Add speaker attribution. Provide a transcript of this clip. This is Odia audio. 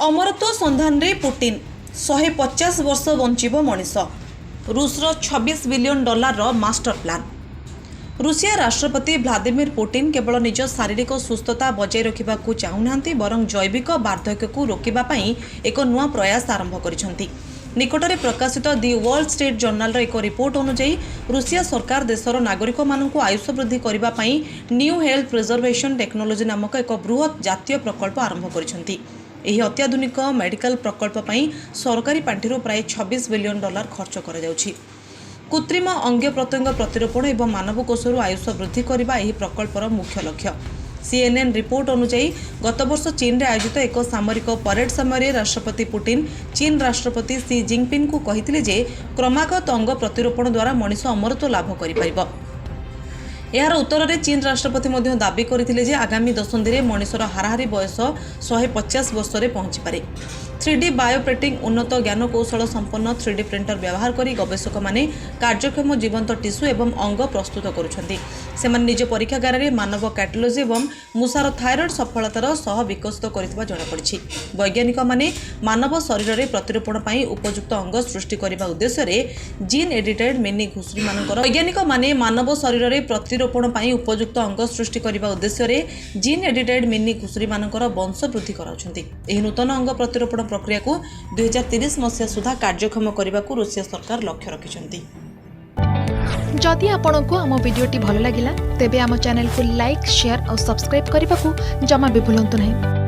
Speaker 1: ଅମରତ୍ୱ ସନ୍ଧାନରେ ପୁଟିନ୍। 150 ବର୍ଷ ବଞ୍ଚିବ ମଣିଷ, ରୁଷର 26 ବିଲିୟନ ଡଲାରର ମାଷ୍ଟର ପ୍ଲାନ୍। ରୁଷିଆ ରାଷ୍ଟ୍ରପତି ଭ୍ଲାଦିମିର ପୁଟିନ୍ କେବଳ ନିଜ ଶାରୀରିକ ସୁସ୍ଥତା ବଜାୟ ରଖିବାକୁ ଚାହୁଁନାହାନ୍ତି, ବରଂ ଜୈବିକ ବାର୍ଦ୍ଧକ୍ୟକୁ ରୋକିବା ପାଇଁ ଏକ ନୂଆ ପ୍ରୟାସ ଆରମ୍ଭ କରିଛନ୍ତି। ନିକଟରେ ପ୍ରକାଶିତ ଦି ୱାଲ୍ ଷ୍ଟ୍ରିଟ୍ ଜର୍ଣ୍ଣାଲର ଏକ ରିପୋର୍ଟ ଅନୁଯାୟୀ, ରୁଷିଆ ସରକାର ଦେଶର ନାଗରିକମାନଙ୍କୁ ଆୟୁଷ ବୃଦ୍ଧି କରିବା ପାଇଁ ନ୍ୟୁ ହେଲ୍ଥ ପ୍ରିଜର୍ଭେସନ୍ ଟେକ୍ନୋଲୋଜି ନାମକ ଏକ ବୃହତ୍ ଜାତୀୟ ପ୍ରକଳ୍ପ ଆରମ୍ଭ କରିଛନ୍ତି। ଏହି ଅତ୍ୟାଧୁନିକ ମେଡିକାଲ ପ୍ରକଳ୍ପ ପାଇଁ ସରକାରୀ ପାଣ୍ଠିରୁ ପ୍ରାୟ 26 ବିଲିୟନ ଡଲାର ଖର୍ଚ୍ଚ କରାଯାଉଛି। କୃତ୍ରିମ ଅଙ୍ଗ ପ୍ରତ୍ୟଙ୍ଗ ପ୍ରତିରୋପଣ ଏବଂ ମାନବ କୋଷରୁ ଆୟୁଷ ବୃଦ୍ଧି କରିବା ଏହି ପ୍ରକଳ୍ପର ମୁଖ୍ୟ ଲକ୍ଷ୍ୟ। ସିଏନ୍ଏନ୍ ରିପୋର୍ଟ ଅନୁଯାୟୀ, ଗତବର୍ଷ ଚୀନରେ ଆୟୋଜିତ ଏକ ସାମରିକ ପରେଡ୍ ସମୟରେ ରାଷ୍ଟ୍ରପତି ପୁଟିନ୍ ଚୀନ ରାଷ୍ଟ୍ରପତି ସି ଜିନପିଙ୍ଗଙ୍କୁ କହିଥିଲେ ଯେ କ୍ରମାଗତ ଅଙ୍ଗ ପ୍ରତିରୋପଣ ଦ୍ୱାରା ମଣିଷ ଅମରତ୍ୱ ଲାଭ କରିପାରିବ। ଏହାର ଉତ୍ତରରେ ଚୀନ ରାଷ୍ଟ୍ରପତି ମଧ୍ୟ ଦାବି କରିଥିଲେ ଯେ ଆଗାମୀ ଦଶନ୍ଧିରେ ମଣିଷର ହାରାହାରି ବୟସ 150 ବର୍ଷରେ ପହଞ୍ଚିପାରେ। ଥ୍ରୀ ଡି ବାୟୋ ପ୍ରିଣ୍ଟିଂ: ଉନ୍ନତ ଜ୍ଞାନକୌଶଳ ସମ୍ପନ୍ନ ଥ୍ରୀ ଡି ପ୍ରିଣ୍ଟର ବ୍ୟବହାର କରି ଗବେଷକମାନେ କାର୍ଯ୍ୟକ୍ଷମ ଜୀବନ୍ତ ଟିସ୍ୟୁ ଏବଂ ଅଙ୍ଗ ପ୍ରସ୍ତୁତ କରୁଛନ୍ତି। ସେମାନେ ନିଜ ପରୀକ୍ଷାଗାରରେ ମାନବ କାର୍ଟିଲେଜ୍ ଏବଂ ମୂଷାର ଥାଇରଏଡ୍ ସଫଳତାର ସହ ବିକଶିତ କରିଥିବା ଜଣାପଡ଼ିଛି। ବୈଜ୍ଞାନିକମାନେ ମାନବ ଶରୀରରେ ପ୍ରତିରୋପଣ ପାଇଁ ଉପଯୁକ୍ତ ଅଙ୍ଗ ସୃଷ୍ଟି କରିବା ଉଦ୍ଦେଶ୍ୟରେ ଜିନ୍ ଏଡିଟେଡ୍ ମିନି ଘୁଷୁରୀମାନଙ୍କର ବୈଜ୍ଞାନିକମାନେ ମାନବ ଶରୀରରେ ପ୍ରତିରୋପଣ ପାଇଁ ଉପଯୁକ୍ତ ଅଙ୍ଗ ସୃଷ୍ଟି କରିବା ଉଦ୍ଦେଶ୍ୟରେ ଜିନ୍ ଏଡିଟେଡ୍ ମିନି ଘୁଷୁରୀମାନଙ୍କର ବଂଶ ବୃଦ୍ଧି କରାଉଛନ୍ତି। ଏହି ନୂତନ ଅଙ୍ଗ ପ୍ରତିରୋପଣ ପ୍ରକ୍ରିୟାକୁ 2030 ମସିହା ସୁଦ୍ଧା କାର୍ଯ୍ୟକ୍ଷମ କରିବାକୁ ରୁଷିଆ ସରକାର ଲକ୍ଷ୍ୟ ରଖିଛନ୍ତି।
Speaker 2: ଯଦି ଆପଣଙ୍କୁ ଆମ ଭିଡ଼ିଓଟି ଭଲ ଲାଗିଲା, ତେବେ ଆମ ଚ୍ୟାନେଲକୁ ଲାଇକ୍, ସେୟାର ଆଉ ସବସ୍କ୍ରାଇବ୍ କରିବାକୁ ଜମା ବି ଭୁଲନ୍ତୁ ନାହିଁ।